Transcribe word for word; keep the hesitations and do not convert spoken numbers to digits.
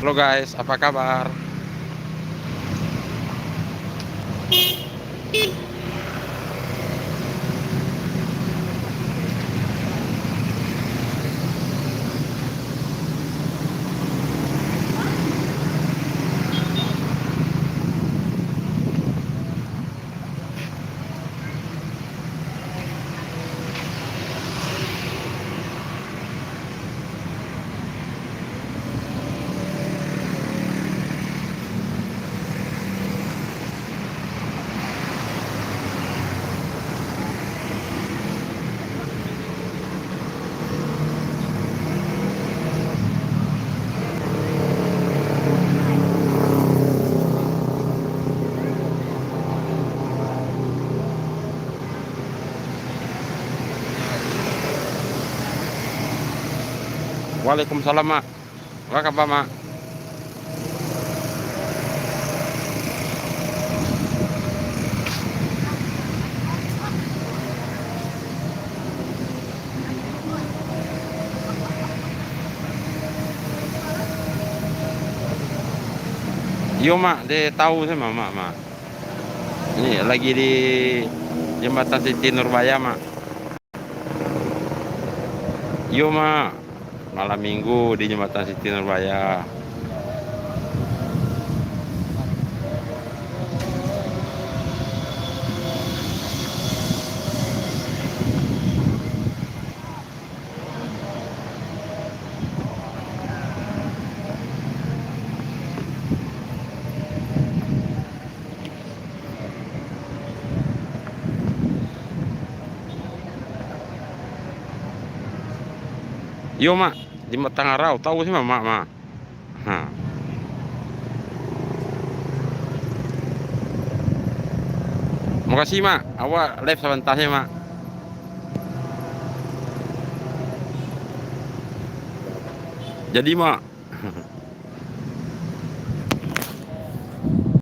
Halo guys, apa kabar? Waalaikumsalam, Mak. Apa kabar, Mak? Iyo, Mak, deh tahu sajo, Mak, Mak. Ni lagi di Jambatan Siti Nurbaya, Mak. Iyo, Mak. Malam minggu di Jambatan Siti Nurbaya. Iyo, Mak, di Jambatan Arau, tahu sajo, Mak, Mak. Ha. Makasih, Mak. Awak live sabanta sajo, Mak. Jadi, Mak.